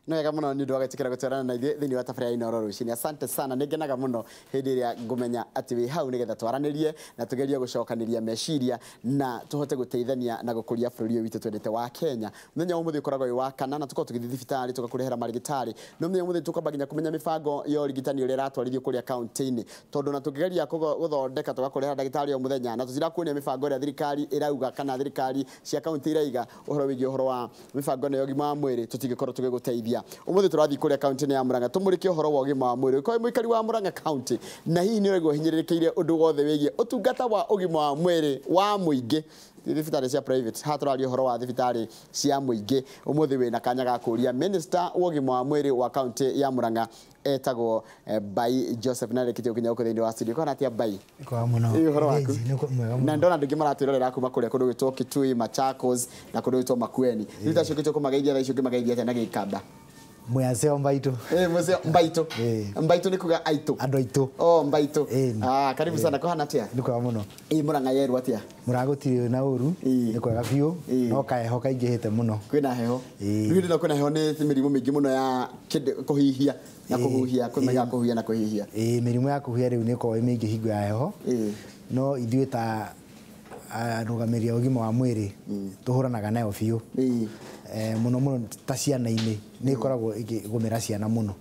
No wega muno ni ũndũ wa gwĩtĩkĩra gũtwarana na ithuĩ thĩinĩ wa tabarĩra ya Inooro rũcinĩ. Asante sana, nĩ ngenaga mũno hĩndĩ ĩrĩa ngũmenya atĩ wĩ hau nĩgetha twaranĩrie na tũgerie gũcokanĩria meciria na tũhote gũteithania na gũkũria bũrũri ũyũ witũ twendete wa Kenya. Mũthenya wa ũmũthĩ ũkoragwo wĩ wa kana na tũkoragwo tũgĩthiĩ thibitarĩ tũgakũrehera marigitari, no mũthenya wa ũmũthĩ tũkwamba nginya kũmenya mĩbango ya ũrigitani ũrĩa ĩratwarithio kũrĩa kaunti-inĩ, tondũ na tũngĩgeria gũthondeka tũgakũrehera ndagĩtarĩ o mũthenya na tũtirakuonia mĩbango ĩrĩa thirikari ĩrauga kana thirikari cia kaunti iraiga ũhoro wĩgiĩ ũhoro wa mĩbango ĩno ya ũgima wa mwĩrĩ, tũtingĩkorwo tũgĩgũteithia. Ũmũthĩ tũrathiĩ kũrĩa kaunti-inĩ ya Murang'a tũmũrĩke ũhoro wa ũgima wa mwĩrĩ. Ũkorwo wĩ mũikari wa Murang'a kaunti na hihi nĩ ũraigua ũhinyĩrĩrĩkĩire ũndũ wothe wĩgiĩ ũtungata wa ũgima wa mwĩrĩ wa mũingĩ, thibitarĩ cia private, haha tũraria ũhoro wa thibitarĩ cia mũingĩ. Ũmũthĩ wĩna kanya ga kũria minister wa ũgima wa mwĩrĩ wa kaunti ya Murang'a etagwo Mbai Joseph, na arĩkĩtie gũkinya gũkũ thĩinĩ wa studio. Kwana atĩa Mbai? Kwa mũno. Ĩ, ũhoro waku? Nĩ mwega mũno. Na ndona andũ aingĩ maratwĩrorera kuma kũrĩa kũndũ gwĩtwo Kitui, Machakos na kũndũ gwĩtwo Makueni. Rĩu ta acio ũkĩtua kũmageithia thaa ici ũngĩmageithia atĩa na Gĩkamba? Mwĩaseo mbaitũ. Mũceo mbaitũ. Mbaitũ nĩ kuga aitũ. Andũ aitũ. Oh, mbaitũ. Ah, karibu sana. Kũhana atĩa? Nĩ kwega mũno. Ĩ, Murang'a yerwo atĩa? Murang'a gũtirĩ na ũru, nĩ kwega biũ, no kaheho kaingĩhĩte mũno. Kwĩna heho. Rĩu hĩndĩ ĩno kwĩna heho nĩ mĩrimũ mĩingĩ mũno ya kũhihia na kũhuhia, kwĩ ya kũhuhia na kũhihia. Mĩrimũ ya kũhuhia rĩu nĩ ĩkoragwo ĩ mĩingĩ hingo ya heho. No ithuĩ ta arũgamĩrĩri a ũgima wa mwĩrĩ tũhũranaga nayo biũ. Mũno mũno ta ciana-inĩ nĩ ĩkoragwo ĩkĩgũmĩra ciana mũno,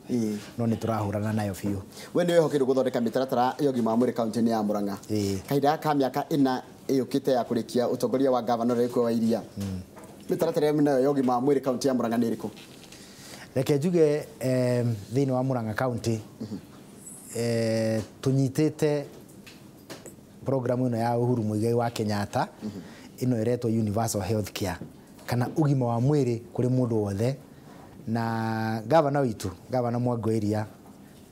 no nĩ tũrahũrana nayo biũ. We nĩ wĩhokeirwo gũthondeka mĩtaratara ya ũgima wa mwĩrĩ kaunti-inĩ ya Murang'a. Kahinda ka mĩaka 4 ĩyũkĩte ya kũrĩkia ũtongoria wa gavana ũrĩa wĩkuo wa Iria, mĩtaratara ĩno ya ũgima wa mwĩrĩ kaunti ya Murang'a nĩ ĩrĩkũ? Reke njuge thĩinĩ wa Murang'a kaunti, tũnyitĩte programu ĩno ya Uhuru Muigai wa Kenyatta, ĩno ĩretwo Universal Health Care kana ũgima wa mwĩrĩ kũrĩ mũndũ wothe. Na gavana witũ, gavana Mwangi wa Iria,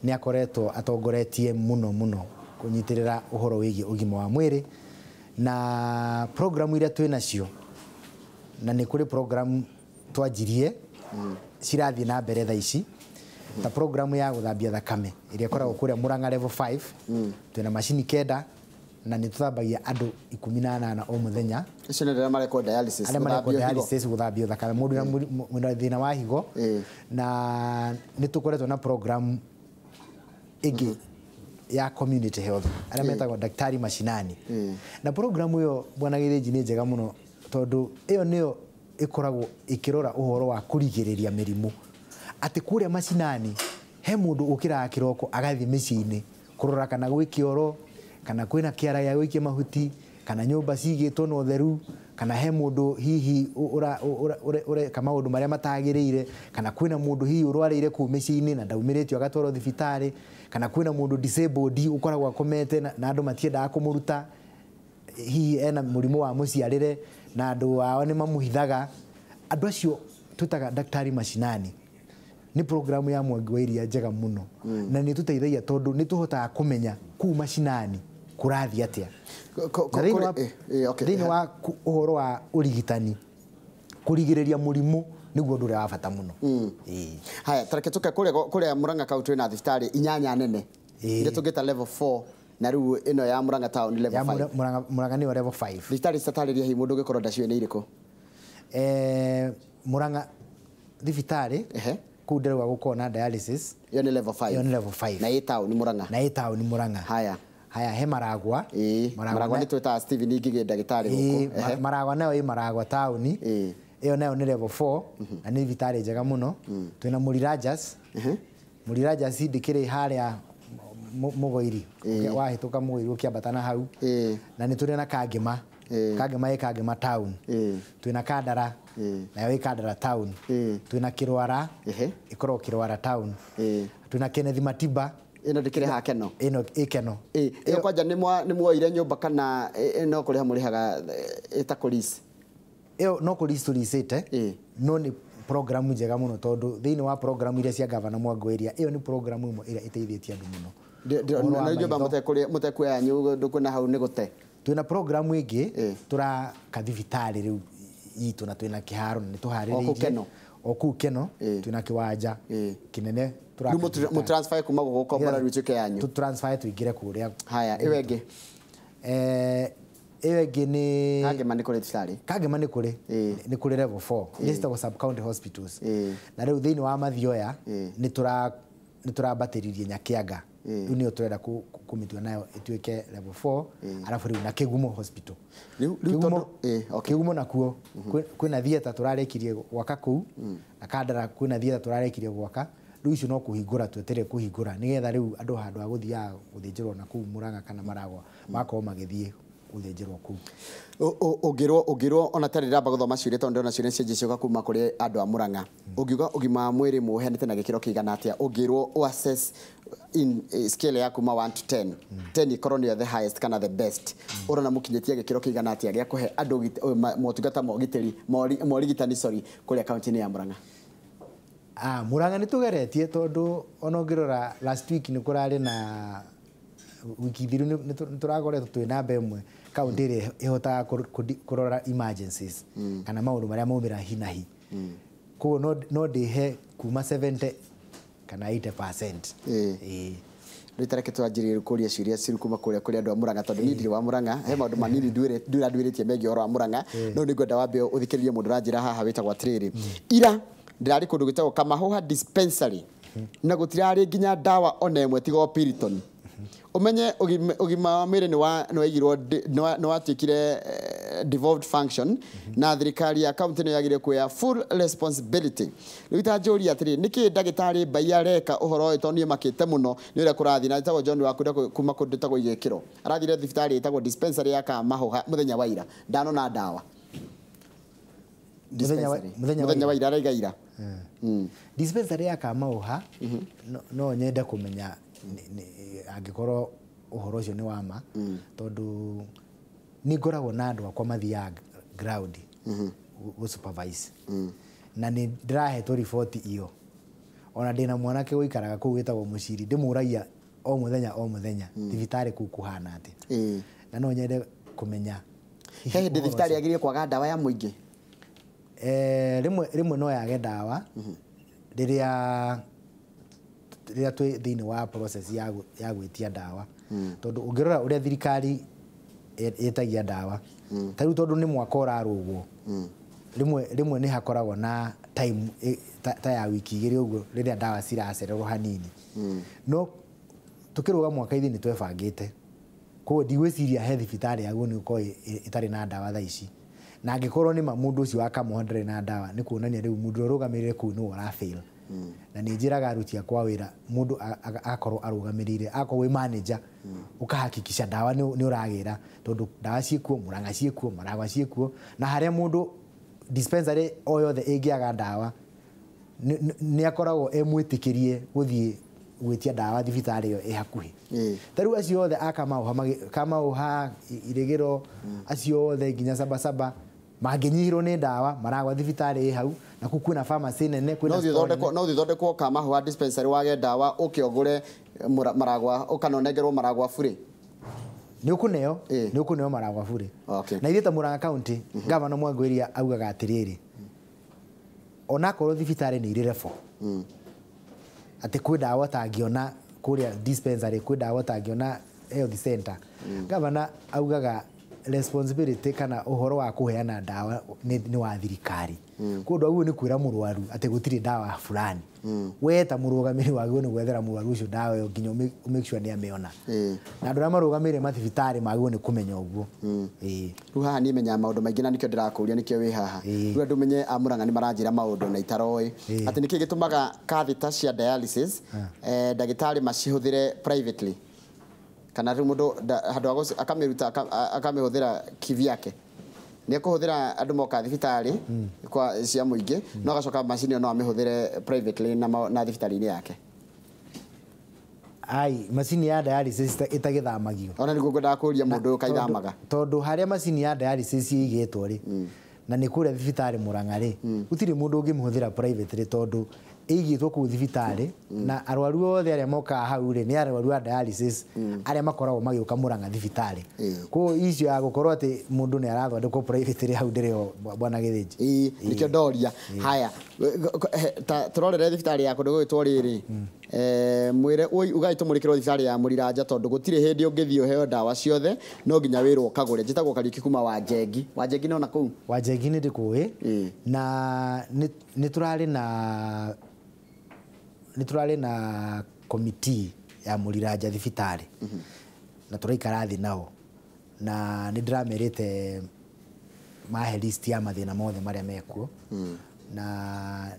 nĩ akoretwo atongoretie mũno mũno kũnyitĩrĩra ũhoro wĩgiĩ ũgima wa mwĩrĩ na programu iria twĩ nacio, na nĩ kũrĩ programu twanjirie cirathiĩ na mbere thaa ici, ta programu ya gũthambia thakame ĩrĩa ĩkoragwo kũrĩa Murang'a level 5. Twĩna macini 9 na nĩ tũthambagia andũ 18 o mũthenya. Acio nĩ arĩa marekwo dialysis, Arĩa marekwo gũthambio higo. dialysis, gũthambio thakame, mũndũ wĩna thĩna wa higo. Na nĩ tũkoretwo na program ĩngĩ ya community health, arĩa metagwo daktari mashinani. Na program ĩyo bwana Gĩthĩnji nĩ njega mũno, tondũ ĩyo nĩyo ĩkoragwo ĩkĩrora ũhoro wa kũrigĩrĩria mĩrimũ, atĩ kũrĩa mashinani he mũndũ ũkĩraga kĩroko agathiĩ mĩciĩ-inĩ kũrora kana gwĩ kĩoro, kana kwĩna kĩara gĩa gũikia mahuti, kana nyũmba cigĩtwo na ũtheru, kana he mũndũ hihi ũreka maũndũ marĩa matagĩrĩire, kana kwĩna mũndũ hihi ũrwarĩire kũu mĩciĩ-inĩ na ndaumĩrĩtio agatwarwo thibitarĩ, kana kwĩna mũndũ disabled ũkoragwo akomete na andũ matiendaga kũmũruta, hihi ena mũrimũ wa mũciarĩre na andũ ao nĩ mamũhithaga. Andũ acio twĩtaga daktari mashinani. Nĩ programu ya Mwangi wa Iria njega mũno, na nĩ tũteithagia tondũ nĩ tũhotaga kũmenya kũu mashinani kũrathiĩ atĩa. Na thĩinĩ wa ũhoro wa ũrigitani, kũrigĩrĩria mũrimũ nĩguo ũndũ ũrĩa wa bata mũno. Haya, tareke tũke kũrĩa Murang'a kaunti na thibitarĩ 8 nene. Iria tũngĩta level 4 na rĩu ĩno ya Murang'a town level Ya 5. Murang'a nĩyo level 5. Thibitarĩ citatarĩria hihi mũndũ ũngĩkorwo ndaciũĩ nĩ irĩkũ? Murang'a thibitarĩ, kũu ndĩrauga gũkorwo na dialysis. Ĩyo nĩ level 5. Ĩyo nĩ level 5. Na ĩ town Murang'a. Na ĩ town Murang'a. Haya. Haya, he Maragwa. Maragwa Maragwa nĩ twĩtaga Steven Ngigĩ ndagĩtarĩ gũkũ. Maragwa nayo ĩ Maragwa town. Ĩyo nayo nĩ level 4 na nĩ thibitarĩ njega mũno. Twĩna Mũrirajas. Mũrirajas ndĩkĩrĩ harĩa Mũgoiri. Wahĩtũka Mũgoiri ũkĩambata na hau. Na nĩ tũrĩ na Kangema. Kangema ĩ Kangema town. Twĩna Kandara. Nayo ĩ Kandara town. Twĩna Kĩrwara. Ĩkoragwo Kĩrwara town. Twĩna Kenneth Matiba. Ĩno ndĩkĩrĩ ha Keno? Ĩno ĩ Keno. Ĩyo kwanja nĩ muoire nyũmba kana no kũrĩha mũrĩhaga ĩta kũ-lease? Ĩyo no kũ-lease tũleasĩte, no nĩ programu njega mũno tondũ thĩinĩ wa programu iria cia gavana Mwangi wa Iria, ĩyo nĩ programu ĩmwe ĩrĩa ĩteithĩtie andũ mũno. Ũhoro wa Na nyũmba maitho. mũtekuoya ndũkwĩna hau nĩ gũte? Twĩna programu ĩngĩ, tũraka thibitarĩ rĩu itũ na twĩna kĩharo na nĩ tũharĩrĩirie. O kũu Keno? O kũu Keno, twĩna kĩwanja kĩnene tũraka Rĩu thibitarĩ. mũtransfer kuma gũkũ kombora rĩu ituĩke yanyu? Tũtransfer tũingĩre kũrĩa. Haya, ĩyo ĩngĩ? Ĩyo ĩngĩ nĩ Kangema nĩ kũrĩ thibitarĩ. Kangema nĩ kũrĩ, nĩ kũrĩ level 4 iria citagwo sub county hospitals. Na rĩu thĩinĩ wa Mathioya nĩ tũrambatĩririe Nyakianga, rĩu nĩyo tũrenda kũmĩtua nayo ĩtuĩke level 4, arabu rĩu na Kĩgumo hospital. Rĩu Kĩgumo, tondũ okay. Kĩgumo nakuo kwĩna theatre tũrarĩkirie gwaka kũu, na Kandara kwĩna theatre tũrarĩkirie gwaka. Rĩu icio no kũhingũra twetereire kũhingũra, nĩgetha rĩu andũ handũ ha gũthiaga gũthĩnjĩrwo na kũu Murang'a kana Maragwa, magakorwo magĩthiĩ gũthĩnjĩrwo kũu. Ũngĩrwo ona tarĩ ndamba gũthoma ciũria, tondũ ndĩrona ciũria cianjia cioka kuma kũrĩ andũ a Murang'a. Ũngiuga ũgima wa mwĩrĩ mũheanĩte na gĩkĩro kĩigana atĩa? Ũngĩrwo ũ assess in scale ya kuma 1 to 10, 10 ikorwo nĩyo the highest kana the best, ũrona mũkinyĩtie gĩkĩro kĩigana atĩa gĩa kũhe andũ motungata ma ũgitĩri, ma ũrigitani, sorry, kũrĩa kaunti-inĩ ya Murang'a? Murang'a nĩ tũgeretie, tondũ ona ũngĩrora last week nĩ kũrarĩ na wiki thiru nĩ tũrakoretwo twĩ namba ĩmwe kaunti ĩrĩa ĩhotaga kũrora emergencies kana maũndũ marĩa maumĩra hi na hi. Koguo no ndĩhe kuma 70 kana 80%. Ĩĩ. Rĩu ta reke twanjĩrĩrie kũria ciũria ciru kuma kũrĩa kũrĩ andũ a Murang'a, tondũ niĩ ndirĩ wa Murang'a, he maũndũ manini ndũranduĩrĩtie megiĩ ũhoro wa Murang'a, no nĩngwenda wambe ũthikĩrĩrie mũndũ ũranjĩra haha wĩtagwo atĩrĩrĩ. Ira ndĩrarĩ kũndũ gwĩtagwo Kamahuha dispensary na gũtirarĩ nginya ndawa ona ĩmwe tiga o Piriton. Ũmenye ũgima wa mwĩrĩ nĩ waigirwo nĩ watuĩkire devolved function, na thirikari ya kaunti nĩ yagĩrĩire kuoya full responsibility. Rĩu itanjũria atĩrĩ, nĩkĩ ndagĩtarĩ Mbai areka ũhoro ũyũ, tondũ niĩ makĩte mũno nĩ ũrĩa kũrathiĩ? Na ĩtagwo John wa kũrĩa kuma kũndũ ĩtagwo Igĩkĩro, arathire thibitarĩ ĩtagwo dispensary ya Kamahuha mũthenya wa ira, ndanona ndawa. Mũthenya Dispensary. Mũthenya wa Mũthenya wa ira araiga ira. Dispensary ya Kamahuha, no nyende kũmenya angĩkorwo ũhoro ũcio nĩ wa ma, tondũ nĩ ngoragwo na andũ akwa mathiaga ground gũ supervise, na nĩ ndĩrahetwo riboti iyo. Ona ndĩna mwanake ũikaraga kũu wĩtagwo Mũciri, ndĩmũragia o mũthenya o mũthenya thibitarĩ kũu kũhana atĩa. Na no nyende kũmenya He hĩndĩ ũhoro thibitarĩ ũcio. yagĩrĩire kwaga ndawa ya mũingĩ? Rĩmwe no yage ndawa rĩrĩa twĩ thĩinĩ wa process ya gwĩtia ndawa, tondũ ũngĩrora ũrĩa thirikari ĩtagia ndawa ta rĩu, tondũ nĩ mwaka ũrarũgwo, rĩmwe rĩmwe nĩ hakoragwo na time ta ya wiki 2 ũguo rĩrĩa ndawa ciracererwo hanini. No tũkĩrũga mwaka ithuĩ nĩ twebangĩte, koguo ndigwĩciria he thibitarĩ yaguo nĩ gũkorwo ĩtarĩ na ndawa thaa ici. Na angĩkorwo nĩ ma mũndũ ũcio wa Kamoha ndarĩ na ndawa, nĩ kuonania rĩu mũndũ ũrĩa ũrũgamĩrĩire kũu nĩwe ũrafail. Na nĩ njĩraga aruti akwa wĩra, mũndũ akorwo arũgamĩrĩire, akorwo wĩ manager, ũkahakikisha ndawa nĩ ũragĩra, tondũ ndawa ciĩkuo Murang'a, ciĩkuo Maragwa, ciĩkuo na harĩa mũndũ dispensary o yothe ĩngĩaga ndawa nĩ akoragwo e mwĩtĩkĩrie gũthiĩ gwĩtia ndawa thibitarĩ ĩyo ĩ hakuhĩ. Ta rĩu acio othe a Kamauha, Kamauha, Irĩgĩro, acio othe nginya Sabasaba mangĩnyihĩrwo nĩ ndawa maragwa thibitarĩ ĩ hau, na kũu kwĩna pharmacy nene, kwĩna No store ũthondekwo nene. No ũthondekwo Kamahuha dispensary wage ndawa, ũke ũgũre Maragwa, ũkana ũnengerwo Maragwa burĩ. Nĩ ũkũneo. Ĩĩ. Nĩ ũkũneo Maragwa burĩ. Okay. Na ithuĩ ta Murang'a County, gavana Mwangi augaga atĩrĩrĩ, onakorwo thibitarĩ nĩ irĩ level, atĩ kwĩ ndawa ũtangĩona kũrĩa dispensary, kwĩ ndawa ũtangĩona health center, gavana augaga responsibility kana ũhoro wa kũheana ndawa nĩ wa thirikari. Koguo ndwagĩrĩirwo nĩ kwĩra mũrwaru atĩ gũtirĩ ndawa fulani. We ta mũrũgamĩrĩri wagĩrĩirwo nĩ gwethera mũrwaru ũcio ndawa ĩyo nginya ũ make sure nĩ amĩona. Na andũ arĩa marũgamĩrĩire mathibitarĩ magĩrĩirwo nĩ kũmenya ũguo. Ĩĩ. Rĩu haha niĩ menyaga maũndũ maingĩ na nĩkĩo ndĩrakũria, nĩkĩo wĩ haha. Rĩu andũ menye a Murang'a nĩ maranjĩra maũndũ na itaroĩ, atĩ nĩkĩ gĩtũmaga catheter cia dialysis ndagĩtarĩ macihũthĩre privately, kana rĩu mũndũ handũ ha akamĩruta akamĩhũthĩra kivyake, nĩ ekũhũthĩra andũ moka thibitarĩ kwa cia mũingĩ, no agacoka macini ĩyo no amĩhũthĩre privately na thibitarĩ-inĩ yake? Ai, macini ya dialysis ĩtagĩthamagio. Ona nĩguo ngwendaga kũria, mũndũ ũyũ kaithamaga. Tondũ harĩa macini ya dialysis ĩigĩtwo rĩ, na nĩ kũrĩa thibitarĩ Murang'a rĩ, gũtirĩ mũndũ ũngĩmĩhũthĩra privately, tondũ ĩigĩtwo kũu thibitarĩ, na arwaru othe arĩa mokaga hau rĩ nĩ arwaru a dialysis arĩa makoragwo magĩũka Murang'a thibitarĩ. Koguo icio ya gũkorwo atĩ mũndũ nĩ arathondekwo privately hau ndĩrĩ ho, bwana Gĩthĩnji. Ĩĩ, nĩkĩo ndoria. Haya, ta tũrorere thibitarĩ ya kũndũ gũgĩtwo rĩrĩ Mwire ugai tumurikirwo thibitarĩ ya Mũriranja tondu gutire hindi ũngĩthiĩ ũheo ndawa ciothe no nginya wĩrwo ũkagũre. Njĩtagwo Kariuki kuma Wanjengi. Wanjengi nona kũu? Wanjengi nĩ ndĩkũĩ na nĩ tũrarĩ na committee ya Mũriranja thibitarĩ na tũraikara thĩ nao na nĩ ndĩramerĩte mahe list ya mathĩna mothe marĩa mekuo na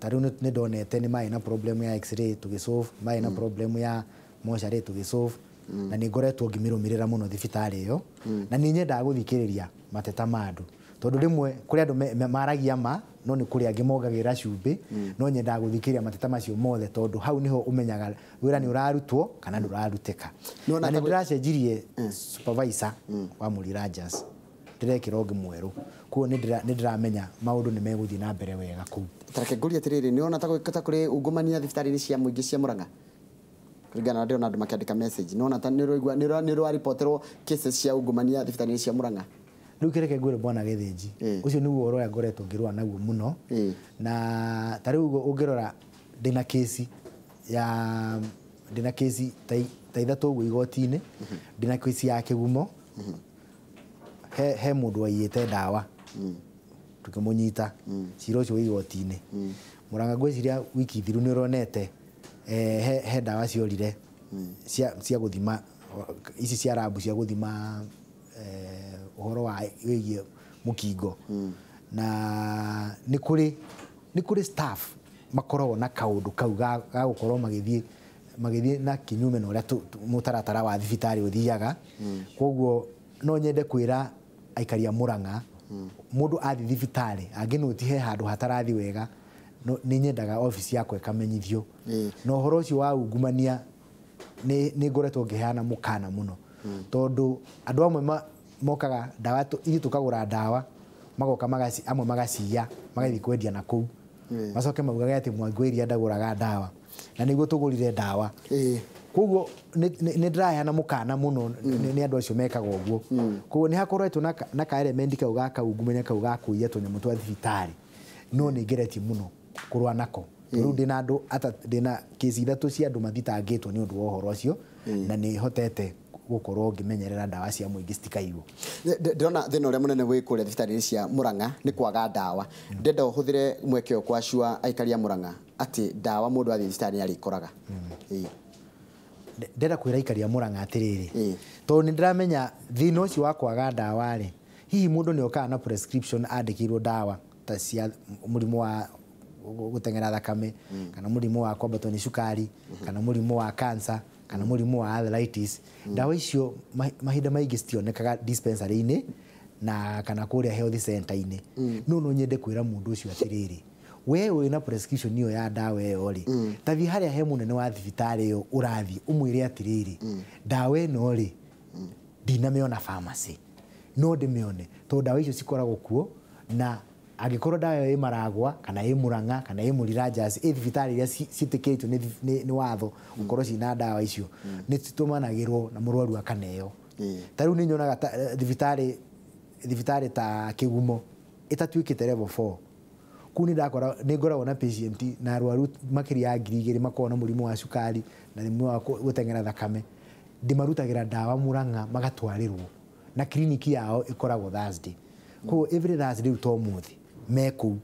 ta rĩu nĩ ndonete nĩ marĩ na problem ya x-ray tũgĩsolve, marĩ na problem ya mocarĩ tũgĩsolve na nĩ ngoretwo ngĩmĩrũmĩrĩra mũno thibitarĩ ĩyo na nĩ nyendaga gũthikĩrĩria mateta ma andũ tondũ rĩmwe kũrĩ andũ maragia ma no nĩ kũrĩ angĩ mongagĩrĩra cumbĩ no nyendaga gũthikĩrĩria mateta macio mothe tondũ hau nĩho ũmenyaga wĩra nĩ ũrarutwo kana ndũrarutĩka. Na nĩ ndĩracenjirie supervisor wa Mũriranjas, ndĩrekĩra ũngĩ mwerũ, koguo nĩ ndĩramenya maũndũ nĩ megũthiĩ na mbere wega kũu. Tareke ngũrie atĩrĩrĩ, nĩ wona ta kũrĩ ungumania thibitarĩ-inĩ cia mũingĩ cia Murang'a? Kũringana na ndĩrona andũ makĩandĩka message, nĩ wona ta nĩ ũraripoterwo cases cia ungumania thibitarĩ-inĩ cia Murang'a? Rĩu kĩreke ngwĩre bwana Gĩthĩnji, ũcio nĩguo ũhoro ũrĩa ngoretwo ngĩrũa naguo mũno na ta rĩu ũngĩrora ndĩna kesi ya ndĩna kesi ta ithatũ ũguo igoti-inĩ, ndĩna kesi ya kĩgumo he mũndũ waiyĩte ndawa tũkĩmũnyita cira ũcio wĩ igoti-inĩ. Murang'a ngwĩciria wiki thiru nĩ ũronete he ndawa ciorire cia gũthima ici cia rabu cia gũthima ũhoro wa wĩgiĩ mũkingo na nĩ kũrĩ staff makoragwo na kaũndũ kau ga gũkorwo magĩthiĩ na kinyume na ũrĩa mũtaratara wa thibitarĩ ũthiaga. Koguo no nyende kwĩra aikari a Murang'a mũndũ athiĩ thibitarĩ angĩnũti he handũ hatarathi wega nĩ nyendaga obici yakwa ĩkamenyithio. Na ũhoro ũcio wa ungumania nĩ ngoretwo ngĩheana mũkana mũno tondũ andũ amwe mokaga ndawa ithuĩ tũkagũra ndawa magoka amwe magaciya magathiĩ kwendia na kũu macoke maugage atĩ Mwangi wa Iria ndagũraga ndawa na nĩguo tũgũrire ndawa. Koguo nĩ ndĩraheana mũkana mũno nĩ andũ acio mekaga ũguo. Koguo nĩ hakoretwo na ka element kau ga kaungumania kau ga kũiya tũnyamũ twa thibitarĩ no nĩ ngeretie mũno kũrũa nako. Rĩu ndĩna andũ ndĩna kesi ithatũ cia andũ mathitangĩtwo nĩ ũndũ wa ũhoro ũcio na nĩ hotete gũkorwo ngĩmenyerera ndawa cia mũingĩ citikaiywo. Ndĩrona thĩna ũrĩa mũnene wĩ kũrĩa thibitarĩ-inĩ cia Murang'a nĩ kwaga ndawa. Ndĩrenda ũhũthĩre mweke ũyũ kwacua aikari a Murang'a atĩ ndawa mũndũ athiĩ thibitarĩ nĩ arĩkoraga. Ndĩrenda kwĩra aikari a Murang'a atĩrĩrĩ, tondũ nĩ ndĩramenya thĩna ũcio wa kwaga ndawa rĩ, hihi mũndũ nĩ okaga na prescription andĩkĩirwo ndawa ta cia mũrimũ wa gũteng'era thakame kana mũrimũ wa kwambatwo nĩ cukari kana mũrimũ wa cancer kana mũrimũ wa arthritis. Ndawa icio mahinda maingĩ citionekaga dispensary-inĩ na kana kũrĩa health center-inĩ. No nyende kwĩra mũndũ ũcio atĩrĩrĩ, we wĩna prescription ĩyo ya ndawa ĩyo rĩ, ta thiĩ harĩa he mũnene wa thibitarĩ ĩyo ũrathiĩ ũmwĩre atĩrĩrĩ, ndawa ĩno rĩ ndinamĩona pharmacy no ndĩmĩone tondũ ndawa icio cikoragwo kuo na angĩkorwo ndawa ĩyo ĩ Maragwa kana ĩ Murang'a kana ĩ Mũriranjas ĩ thibitarĩ iria ciĩtĩkĩrĩtio nĩ watho gũkorwo ciĩna ndawa icio nĩ citũmanagĩrwo na mũrwaru akaneo. Ta rĩu nĩ nyonaga thibitarĩ ta Kĩgumo ĩtatuĩkĩte level 4 kũu nĩ ngoragwo na patient na arwaru makĩria ya 2,000 makoragwo na mũrimũ wa cukari na mũrimũ wa gũteng'era thakame, ndĩmarutagĩra ndawa Murang'a magatwarĩrwo na kiriniki yao ĩkoragwo Thursday. Koguo every Thursday rĩu to ũmũthĩ me kũu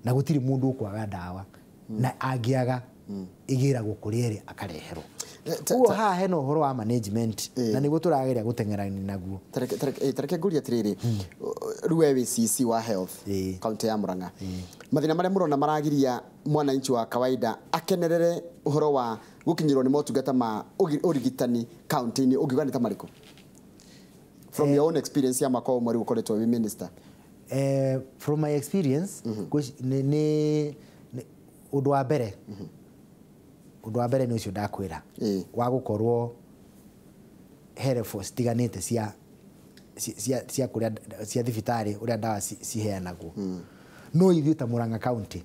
na gũtirĩ mũndũ ũkwaga ndawa na angĩaga ĩgĩragwo kũrĩa ĩrĩ akareherwo. Koguo haha hena ũhoro wa management na nĩguo tũrageria gũteng'erania naguo. Tareke ngũrie atĩrĩrĩ, rĩu we wĩ CC wa health kaunti ya Murang'a, mathĩna marĩa mũrona maragiria mwananchi wa kawaida akenerere ũhoro wa gũkinyĩrwo nĩ motungata ma ũrigitani kaunti-inĩ ũngiuga nĩ ta marĩkũ? From your own experience ya mwaka ũmwe rĩu ũkoretwo wĩ minister. From my experience, nĩ ũndũ wa mbere ũndũ wa mbere nĩ ũcio ndakwĩra wa gũkorwo he level citiganĩte cia kũrĩa cia thibitarĩ ũrĩa ndawa ciheanagwo. No ithuĩ ta Murang'a County,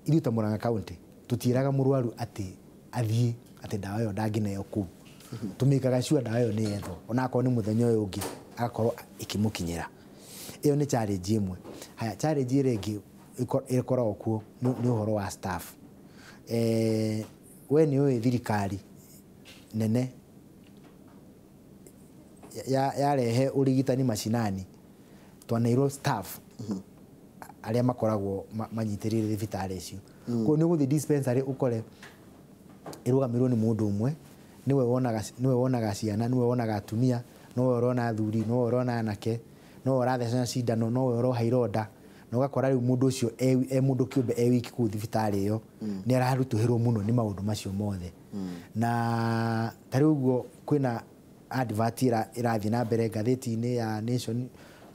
ithuĩ ta Murang'a County tũtiĩraga mũrwaru atĩ athiĩ atĩ ndawa ĩyo ndangĩneo kũu. Tũmĩkaga sure ndawa ĩyo nĩ yethwo onakorwo nĩ mũthenya ũyũ ũngĩ agakorwo ĩkĩmũkinyĩra. Ĩyo nĩ challenge ĩmwe. Haya, challenge ĩrĩa ĩngĩ ĩkoragwo kuo nĩ ũhoro wa staff. We nĩ ũĩ thirikari nene yarehe ũrigitani macinani, twaneirwo staff arĩa makoragwo manyitĩrĩire thibitarĩ icio. Koguo nĩ ũgũthiĩ dispensary ũkore ĩrũgamĩrĩirwo nĩ mũndũ ũmwe, nĩwe wonaga ciana, nĩwe wonaga atumia, nowe ũrona athuri, nowe ũrona anake, nowe ũrathecana cindano, nowe ũroha ironda, na ũgakora rĩu mũndũ ũcio e mũndũ kĩũmbe e wiki kũu thibitarĩ ĩyo nĩ ararutũhĩrwo mũno nĩ maũndũ macio mothe. Na ta rĩu ũguo kwĩna advert ĩrathiĩ na mbere ngathĩti-inĩ ya Nation,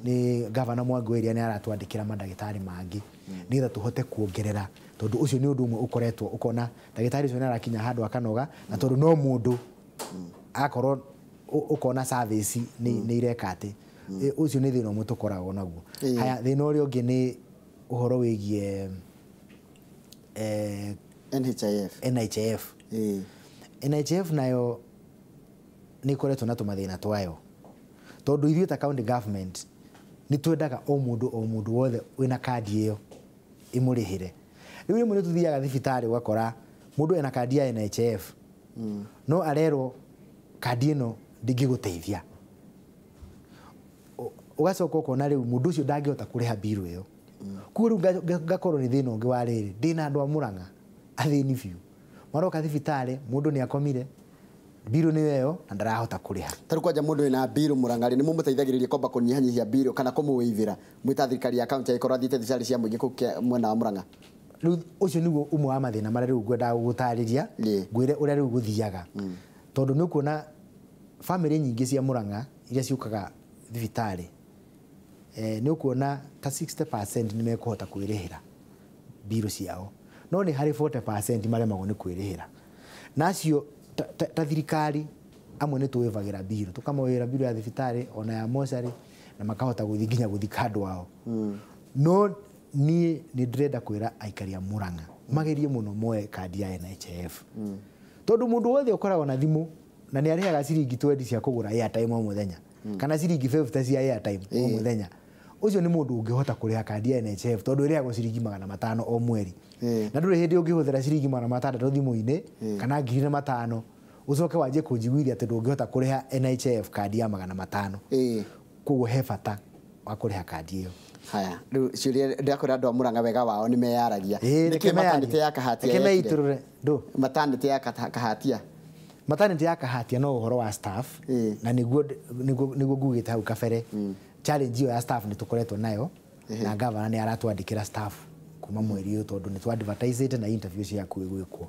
nĩ Gavana Mwangi wa Iria nĩ aratwandĩkĩra mandagĩtarĩ mangĩ nĩgetha tũhote kuongerera, tondũ ũcio nĩ ũndũ ũmwe ũkoretwo ũkona ndagĩtarĩ ũcio nĩ arakinya handũ akanoga, na tondũ no mũndũ akorwo ũkona service nĩ ireka atĩ ũcio nĩ thĩna ũmwe tũkoragwo naguo. Haya, thĩna ũrĩa ũngĩ nĩ ũhoro wĩgiĩ NHIF. NHIF. NHIF nayo nĩ ĩkoretwo na tũmathĩna twayo, tondũ ithuĩ ta county government nĩ twendaga o mũndũ wothe wĩna kandi ĩyo ĩmũrĩhĩre. Rĩu rĩmwe nĩ tũthiaga thibitarĩ ũgakora mũndũ ena kandi ya NHIF no arerwo kandi ĩno ndĩngĩgũteithia. Ũgacoka ũkona rĩu mũndũ ũcio ndangĩhota kũrĩha biru ĩyo. Koguo rĩu ngakorwo nĩ thĩna ũngĩ wa rĩrĩ, ndĩna andũ a Murang'a athĩni biũ, maroka thibitarĩ mũndũ nĩ akomire, biru nĩ ĩyo na ndarahota kũrĩha. Ta rĩu kwanja mũndũ wĩna biru Murang'a rĩ, nĩ mũmũteithagĩrĩria kwamba kũnyihanyihia biru kana kũmũwĩivĩra mwĩ ta thirikari ya kaunti angĩkorwo athiĩte thibitarĩ cia mũingĩ kũu mwena wa Murang'a? Rĩu ũcio nĩguo ũmwe wa mathĩna marĩa rĩu ngwendaga gũgũtarĩria, ngwĩre ũrĩa rĩu gũthiaga, tondũ nĩ ũkuona bamĩrĩ nyingĩ cia Murang'a iria ciũkaga thibitarĩ, nĩ ũkuona ta 60% nĩ mekũhota kwĩrĩhĩra biru ciao, no nĩ harĩ 40% maremagwo nĩ kwĩrĩhĩra. Na acio ta thirikari amwe nĩ tũwĩvagĩra biru, tũkamawĩra biru ya thibitarĩ ona ya mocarĩ, na makahota gũthiĩ nginya gũthika andũ ao. No niĩ nĩ ndĩrenda kwĩra aikari a Murang'a magerie mũno moe kandi ya NHIF, tondũ mũndũ wothe ũkoragwo na thimũ na nĩ arĩhaga ciringi 20 cia kũgũra airtime o mũthenya, kana ciringi 50 cia airtime o mũthenya, ũcio nĩ mũndũ ũngĩhota kũrĩha kandi ya NHIF, tondũ ĩrĩhagwo ciringi 500 o mweri. Na ndũrĩ hĩndĩ ũngĩhũthĩra ciringi 600 thimũ-inĩ kana 1500 ũcoke wanjie kũnjiguithia atĩ ndũngĩhota kũrĩha NHIF kandi ya 500. Koguo he bata wa kũrĩha kandi ĩyo. Haya, rĩu ciũria ndĩrakwĩra andũ a Murang'a wega wao nĩ meyaragia. Nĩkĩ maternity ya Kahatia yekire? Maternity ya Kahatia. Maternity ya Kahatia no ũhoro wa staff, na nĩguo ngugĩte hau kabere. Challenge ĩyo ya staff nĩ tũkoretwo nayo, na gavana nĩ aratwandĩkĩra staff kuma mweri ũyũ, tondũ nĩ twa-advertisĩte na interview ciakuhĩ gwĩkwo.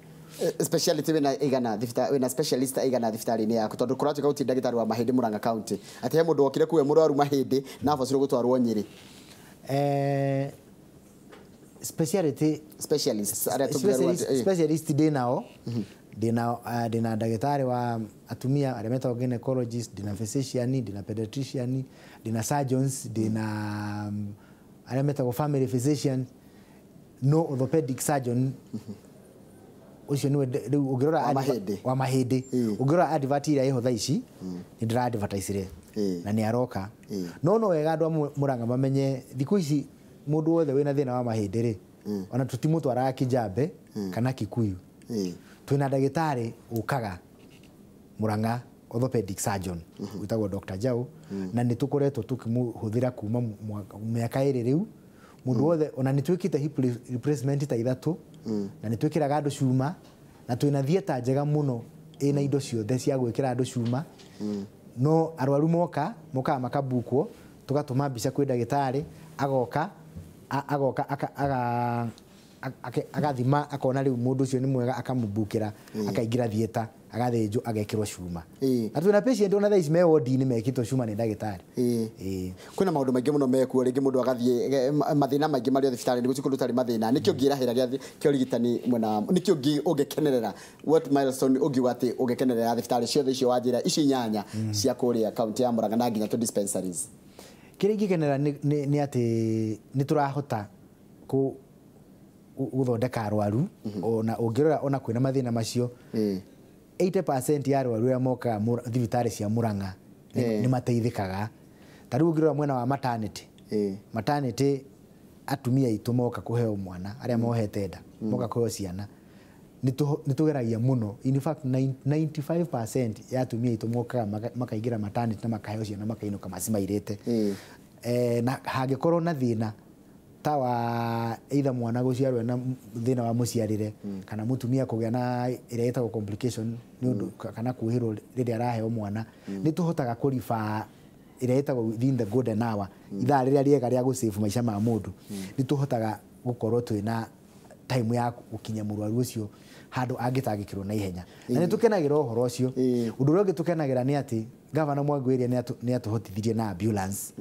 Speciality wĩna igana thibitarĩ, wĩna specialist igana thibitarĩ-inĩ yaku, tondũ kũratuĩka gũtirĩ ndagĩtarĩ wa mahĩndĩ Murang'a county, atĩ he mũndũ wokire kũu e mũrwaru mahĩndĩ na abocirwo gũtwarwo Nyĩrĩ. Speciality specialists arĩa tũngĩrwo specialist ndĩ nao, ndĩna ndagĩtarĩ wa atumia arĩa metagwo gynecologist, ndĩna physician, ndĩna pediatrician, ndĩna surgeons, ndĩna arĩa metagwo family physician, no orthopedic surgeon ũcio nĩwe rĩu ũngĩrora wa mahĩndĩ, ũngĩrora advert ĩrĩa ĩho thaa ici nĩ ndĩra advertise na nĩ aroka. No no wega andũ a Murang'a mamenye thikũ ici mũndũ wothe wĩna thĩna wa mahĩndĩ rĩ, ona tũtimũtwaraga Kijambe kana Kikuyu, twĩna ndagĩtarĩ ũkaga Murang'a orthopedic surgeon wĩtagwo Dr. Jau, na nĩ tũkoretwo tũkĩmũhũthĩra kuma mĩaka 2 rĩu. Mũndũ wothe ona nĩ twĩkĩte hip replacement ta 3, na nĩ twĩkĩraga andũ cuma, na twĩna theatre njega mũno ĩna indo ciothe cia gwĩkĩra andũ cuma. No arwaru moka mokaga makabukwo, tũgatũma mbica kwĩ ndagĩtarĩ, agoka agathima akona rĩu mũndũ ũcio nĩ mwega, akamũbukĩra, akaingĩra theatre, agathĩnjwo, agekĩrwo cuma. Na twĩna patient ona thaa ici me wodi-inĩ mekĩtwo cuma nĩ ndagĩtarĩ. Kwĩna maũndũ maingĩ mũno mekuo, rĩngĩ mũndũ agathiĩ mathĩna maingĩ marĩ thibitarĩ, nĩ gũtirĩ kũndũ ũtarĩ mathĩna. Nĩkĩ ũngĩrahĩra kĩa ũrigitani mwena, nĩkĩ ũngĩkenerera, what milestone ũngiuga atĩ ũngĩkenerera thibitarĩ ciothe icio wanjĩra ici 8 cia kũrĩa kaunti ya Murang'a na nginya tũ dispensaries? Kĩrĩa ingĩkenera nĩ atĩ nĩ tũrahota gũthondeka arwaru, ona ũngĩrora ona kwĩna mathĩna macio, 80% ya arwaru arĩa mokaga thibitarĩ cia Murang'a nĩ mateithĩkaga. Ta rĩu ũngĩrora mwena wa maternity, maternity atumia aitũ moka kũheo mwana, arĩa mohete nda moka kũheo ciana, Nĩ tũgeragia mũno. In fact 95% ya atumia aitũ mokaga makaingĩra maternity na makaheo ciana makainũka macimairĩte. Na hangĩkorwo na thĩna ta wa either mwana gũciarwo na thĩna wa mũciarĩre kana mũtumia kũgĩa na ĩrĩa ĩtagwo complication nĩ ũndũ kana kuhĩrwo rĩrĩa araheo mwana, nĩ tũhotaga kũriba ĩrĩa ĩtagwo within the golden hour, ithaa rĩrĩa rĩega rĩa gũsave maica ma mũndũ. Nĩ tũhotaga gũkorwo twĩna time ya gũkinya mũrwaru ũcio handũ angĩtangĩkĩrwo na ihenya, na nĩ tũkenagĩra ũhoro ũcio. Ũndũ ũrĩa ũngĩ tũkenagĩra nĩ atĩ gavana Mwangi Wa Iria nĩ atũhotithirie na ambulance.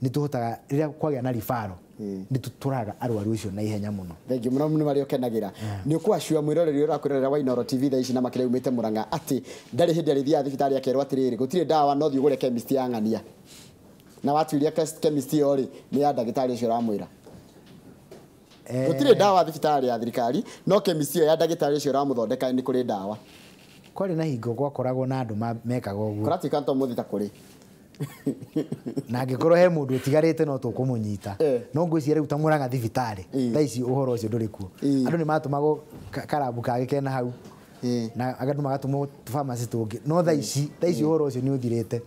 Nĩ tũhotaga rĩrĩa kwagĩa na referral nĩ tũtwaraga arwaru ũcio na ihenya mũno. Thengiũ mũno nĩ marĩa ũkenagĩra. Nĩ ũkwacua mwĩroreri ũrĩa ũrakwĩrorera wa Inooro TV thaa ici na makĩria umĩte Murang'a atĩ ndarĩ hĩndĩ arĩthiaga thibitarĩ akerwo atĩrĩrĩ gũtirĩ ndawa no thiĩ ũgũre chemist ya ng'ania, na watuiria chemist ĩyo rĩ nĩ ya ndagĩtarĩ ũcio ũramwĩra. Gũtirĩ ndawa thibitarĩ ya thirikari no chemist ĩyo ya ndagĩtarĩ ũcio ũramũthondeka nĩ kũrĩ ndawa. Kwarĩ na hingo gwakoragwo na andũ mekaga ũguo. Kũratuĩka to mũthĩ ta kũrĩ. Na angĩkorwo he mũndũ ũtigarĩte no tũkũmũnyita. No ngwĩciria rĩu ta Murang'a thibitarĩ thaa ici ũhoro ũcio ndũrĩ kuo. Andũ nĩ matũmagwo karabu kangĩ kena hau na andũ magatũmwo pharmacy tũngĩ, no thaa ici ũhoro ũcio nĩ ũthirĩte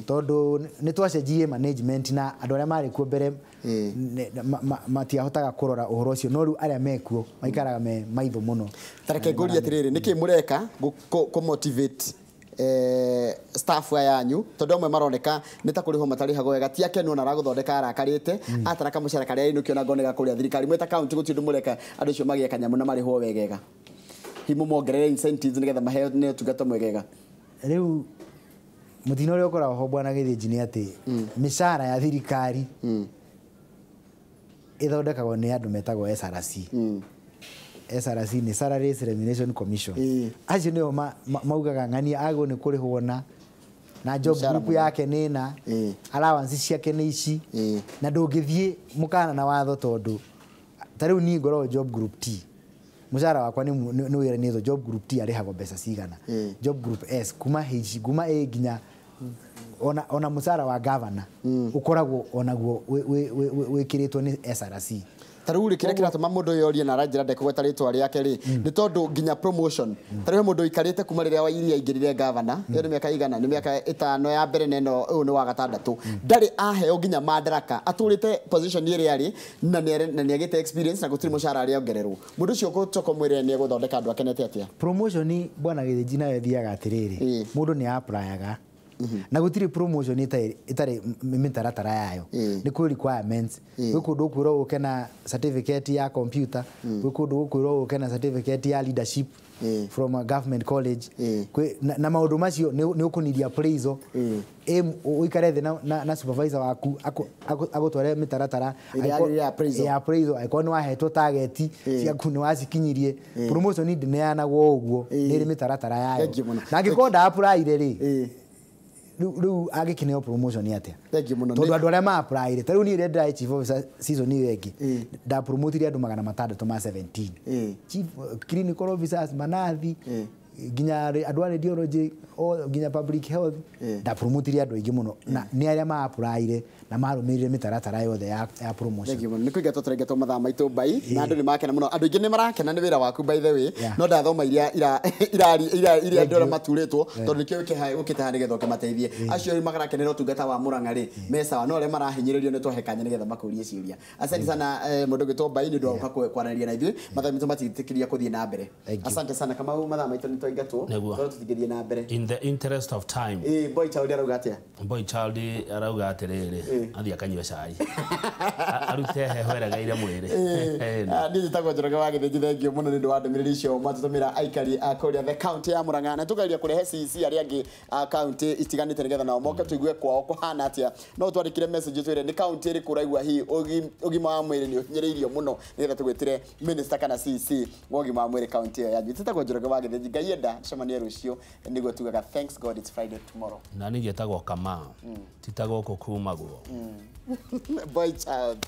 tondũ nĩ twacenjirie management na andũ arĩa marĩ kuo mbere matiahotaga kũrora ũhoro ũcio, no rĩu arĩa mekuo maikaraga me maitho mũno. Ta reke ngũrie atĩrĩrĩ, nĩkĩ mũreka kũ motivate staff yanyu tondu amwe maroneka nĩ ta kũrĩhwo matarĩhagwo wega, ti akenu ona aragũthondeka arakarĩte atara kamũcara karĩa ainũkio na ngonega kũrĩa thirikari. Mwĩ ta county gũtirĩ ũndũ mũreka andũ acio magĩe kanyamũ na marĩhwo wegega, hihi mũmongerere incentives nĩgetha maheo nĩ ũtungata mwegega? Rĩu mũtino ũrĩa ũkoragwo ho bwana Gĩthĩnji nĩ atĩ mĩcara ya thirikari ĩthondekagwo nĩ andũ metagwo SRC. SRC nĩ Salaries Remuneration Commission. Acio nĩo maugaga ng'ania agwo nĩ kũrĩhwo na job group yake nĩ na allowance ciake nĩ ici, na ndũngĩthiĩ mũkana na watho tondũ ta rĩu niĩ ngoragwo job group T, mũcara wakwa nĩ wĩranĩtwo job group T arĩhagwo mbeca cigana, job group S kuma H kuma A nginya ona mũcara wa governor ũkoragwo onaguo wĩkĩrĩtwo nĩ SRC. Ta rĩu rĩ kĩrĩa kĩratũma mũndũ ũyũ orie na aranjĩra ndekũgweta rĩtwa rĩake rĩ nĩ tondũ nginya promotion. Ta rĩu he mũndũ ũikarĩte kuma rĩrĩa Wa Iria aingĩrire gavana, ĩyo nĩ mĩaka igana, nĩ mĩaka 5 ya mbere na ĩno ũyũ nĩ wa 6, ndarĩ aheo nginya madaraka, atũrĩte position ĩrĩa arĩ na nĩ agĩte experience na gũtirĩ mũcara arĩa ongererwo. Mũndũ ũcio ũgũcoka ũmwĩre nĩ egũthondeka andũ akenete atĩa? Promotion bwana Gĩthĩnji nayo ĩthiaga atĩrĩrĩ, mũndũ nĩ applyaga na gũtirĩ promotion ĩtarĩ mĩtaratara yayo. Nĩ kwĩ requirements, gwĩ kũndũ ũkwĩrwo ũke na certificate ya computer, gwĩ kũndũ ũkwĩrwo ũke na certificate ya leadership from a government college, na maũndũ macio nĩ ũkũniria appraisal, ũikare thĩ na supervisor waku agũtware mĩtaratara ya appraisal, angĩkorwo nĩ wahetwo target ciaku nĩ wacikinyirie. Promotion ndĩneanagwo ũguo, nĩ ĩrĩ mĩtaratara yayo, na angĩkorwo nda-applyire rĩ rĩu angĩkĩneo promotion atĩa? Tondũ andũ arĩa ma-applyire ta rĩu niĩ rĩrĩa ndĩrarĩ chief officer season ĩyo ĩngĩ ndapromotire andũ 617, chief clinical officers, manathi, nginya andũ a radiology, nginya public health, ndapromotire andũ aingĩ mũno na nĩ arĩa ma-applyire na marũmĩrĩire mĩtaratara yothe ya promotion. Nĩ kũingatwo tũraingatwo mathaa maitũ mbai na andũ nĩ makena mũno, andũ aingĩ nĩ marakena nĩ wĩra waku by the way, no ndathoma iria iria andũ arĩa maturĩtwo tondũ nĩkĩo ũkĩte haha nĩgetha ũkĩmateithie. Acio magarakenera ũtungata wa Murang'a rĩ me sawa, no arĩa marahinyĩrĩrio nĩ twahe kanya nĩgetha makũrie ciũria. Asante sana mũndũ ũgwĩtwo Mbai nĩ ũndũ wa gũka kwaranĩria na ithuĩ, mathaa maitũ matigĩtĩkĩria gũthiĩ na mbere. Asante sana Kamau, mathaa maitũ nĩ twaingatwo tondũ tũtingĩthiĩ na mbere. In the interest of time. Boy Child arauga atĩa? Boy Child arauga atĩrĩrĩ, athiĩ akanyue cai arute heho ĩregeire mwĩrĩ. Niĩ njĩtagwo Njoroge wa Gĩthĩnji, thengiũ mũno nĩ ũndũ wa ndũmĩrĩri icio mwatũtũmĩra aikari a kũrĩa the county ya Murang'a, na tũkageria kũrehe CEC arĩa angĩ a county itiganĩte nĩgetha nao moke tũigue kwao kũhana atĩa. No twandĩkĩre message twĩre nĩ county ĩrĩkũ ũraigua hihi ũgima wa mwĩrĩ nĩ ũhinyĩrĩirio mũno nĩgetha tũgwĩtĩre minister kana CEC wa ũgima wa mwĩrĩ county ĩyo yanyu. Njĩtagwo Njoroge wa Gĩthĩnji, Ngai enda tũcemanie rũciũ nĩguo tugaga thanks God it's Friday tomorrow. Na niĩ njĩtagwo Kamau, ti ta gũkũ kumagwo. Boy Child.